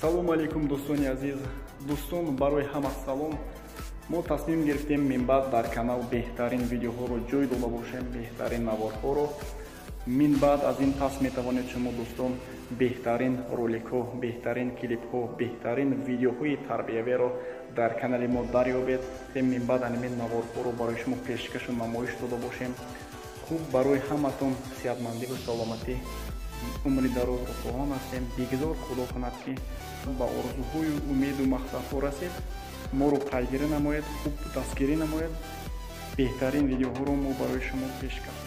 Салому алейкум, дӯстони азиз! Дӯстон, барои ҳама салом. Мо тасмим гирифтем, минбаъд дар канал беҳтарин видеоҳоро ҷой дода бошем, беҳтарин наворҳоро. Минбаъд аз ин пас метавонед шумо, дӯстон, беҳтарин роликҳо, беҳтарин клипҳо, беҳтарин видеоҳои тарбиявиро дар канали мо дарёбед. Минбаъд анамин наворҳоро барои шумо пешкашу намоиш дода бошем. Хуб, барои ҳаматон сиҳатмандиву саломатӣ, умри дарозро хоҳон ҳастем. Бигзор Худо кунад, ки ба орзуҳою умеду мақсадҳо расед. Моро пайгирӣ намоед, хуб дастгирӣ намоед. Беҳтарин видеоҳоро мо барои шумо пешкаш.